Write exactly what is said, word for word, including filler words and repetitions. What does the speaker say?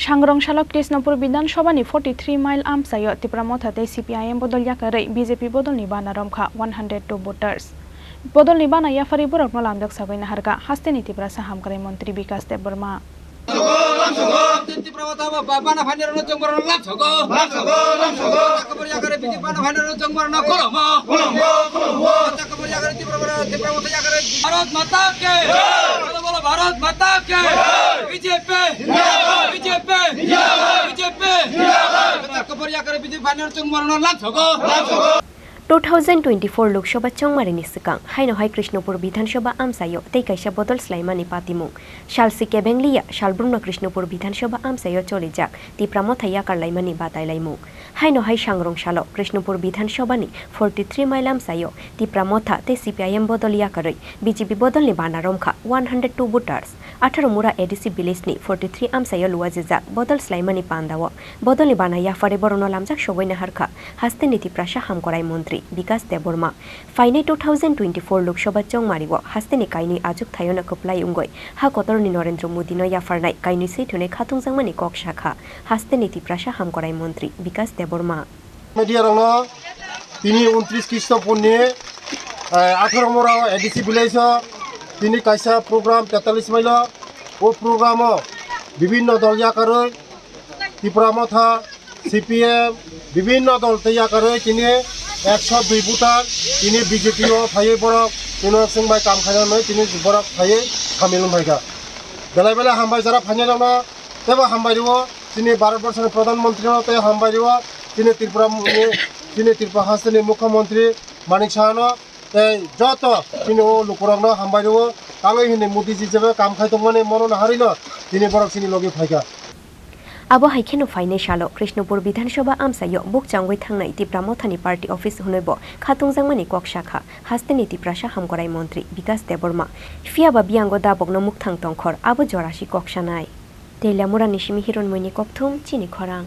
Sangrong salo Krishnapur Bidhan Sabha ni forty three mile amchaio Tipra Motha tei C P I M bodol yakarwi B J P bodolni bana romkha one hundred two voters. Bodolni bana yapharwi borokno lamjak sagwi naharkha hasteni Tiprasa hamkrai montri Bikas Debbarma. Tipra Motha ba bana phainai rokno chwng borokno lamsogo. Lamsogo, lamsogo. Chakabor yakare bidi bana phainai rokno chwng borokno khulumgo. Khulumgo, khulumgo. Chakabor yakare Tipra Motha, Tipra Motha yakare. Bharat Mata ke. Jai. Bolo bolo Bharat Mata ke. Jai. B J P. Jindabad. B J P. Jindabad. B J P. Jindabad. Chakabor yakare bidi phainai rokno chwng borokno lamsogo. Lamsogo. Two thousand twenty-four Lok Sabha chongmarini swkang haino hai Krishnapur Bidhan Sabha amchaio tei kaisa bodol swlaimani patimung. Salsi kebeng liya, salbrumno Krishnapur Bidhan Sabha amchaio cholijak Tipra Motha yakar laimani batai laimung. Haino hai sangrong salo Krishnapur Bidhan Sabha ni forty three mile amchaio Tipra Motha tei C P I M bodol yakarwi B J P bodolni bana romkha one hundred two voters. Atharo Mura A D C village ni forty three amchaio luajijak bodol swlaimani pandao bodolni bana yapharwi borokno lamjak sogwi naharkha hasteni Tiprasa hamkrai montri Bikas Debbarma. Phainai two thousand twenty-four Lok Sabha chongmario hasteni kainwi achuk thaiono kwplai wngwi ha kotorni Narendra Modi no yapharnai kainwi swi thwnwi khatungjakmani kok sakha hasteni Tiprasa hamkrai montri Bikas Debbarma. Media rokno tini untris Krishnapur ni, eh, atharo Mura A D C village o tini kaisa program tetalis mile o, o program o bibinno dol yakarwi Tipra Motha, C P M, bibinno dol tei yakarwi tini ekso dui voter tini B J P o phaiwi borok tini chwng bai kam khaina hwnwi tini borok phaiwi samil wng phaikha. Belai belai hambai jara phainai rokno teibo hambai rwo, chini Bharat Borso ni Pradhan Mantri no tei hambai rwo, chini Tripura ni, chini Tripura haste ni Mukhyamantri Manik Saha no tei joto chini o lukurok no hambai rwo, tangwi hwnwi Modi ji jeba kam khai tongmani mono naharwi no tini borok chini logi phaikha. Abo hai kheno phainai salo Krishnapur Bidhan Sabha amchaio bukchangwi thangnai Tipra Mothani party office hwnwibo khatungjakmani kok sakha hasteni Tiprasa hamkrai montri Bikas Debbarma. Phiyaba biyango dabokno mukthang tongkhor abo jorasi kok sanai. Teilamurani simi Hironmoini Kokthum, chini khorang.